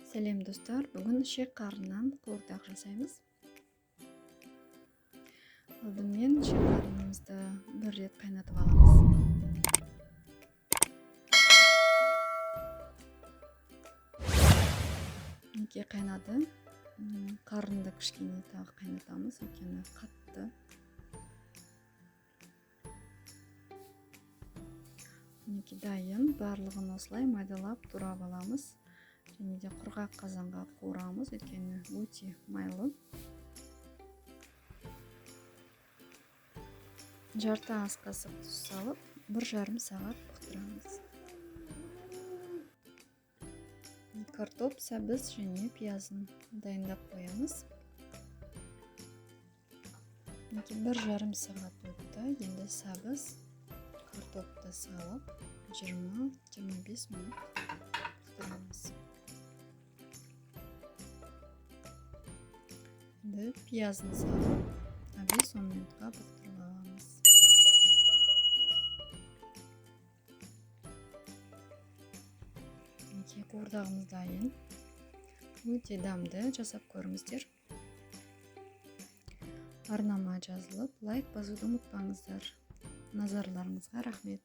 Сәлем, достар! Бүгін ішек қарыннан қуырдақ жасаймыз. Алдымен ішек қарынымызды бір рет қайнатып аламыз. Мінекей, қайнады. Қарынды кішкене тағы қайнатамыз, өйткені қатты. Мінекей, дайын. Барлығын осылай майдалап турап аламыз. Және де құрғақ қазанға қуырамыз, өйткені өте майлы. Жарты ас қасық тұз салып, 1,5 сағат бұқтырамыз. Картоп, сәбіз және пиязын дайындап қоямыз. Мінекей, 1,5 сағат өтті. Енді сәбіз, картопты салып, 20-25 минут бұқтырамыз. Енді пиязын салып, 5-10 минутқа бұқтырып аламыз. Мінекей, қуырдағымыз дайын. Өте дәмді, жасап көріңіздер. Арнама жазылып, лайк басуды ұмытпаңыздар. Назарларыңызға рахмет.